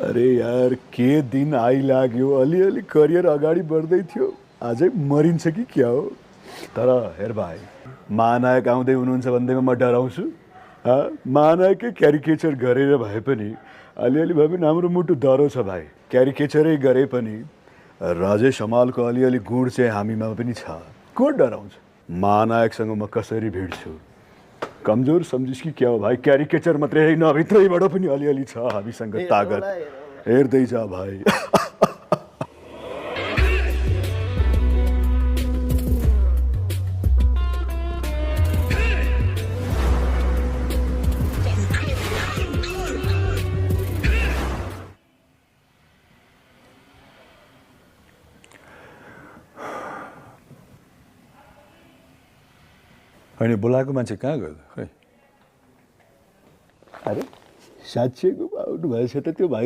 अरे यार के दिन आइलाग्यो, अलिअलि करियर अगाडि बढ्दै थियो, अझै मरिन्छ कि क्या हो। तर हेर भाइ, महानायक आउँदै हुनुहुन्छ भन्दैमा म डराउँछु। महानायकै क्यारिकेचर गरेर भए पनि अलिअलि भए पनि हाम्रो मुटु डरो छ भाइ। क्यारिकेचरै गरे पनि राजेश हमालको अलिअलि गुण चाहिँ हामीमा पनि छ। को डराउँछ? महानायकसँग म कसरी भिड्छु? कमजोर सम्झिस कि क्या हो भाइ? क्यारिकेचर मात्रै होइन, भित्रैबाट पनि अलिअलि छ हामीसँग तागत। हेर्दै जा भाइ। होइन, बोलाएको मान्छे कहाँ गयो खै? अरे साँच्चैको आउनु भएछ त त्यो भाइ।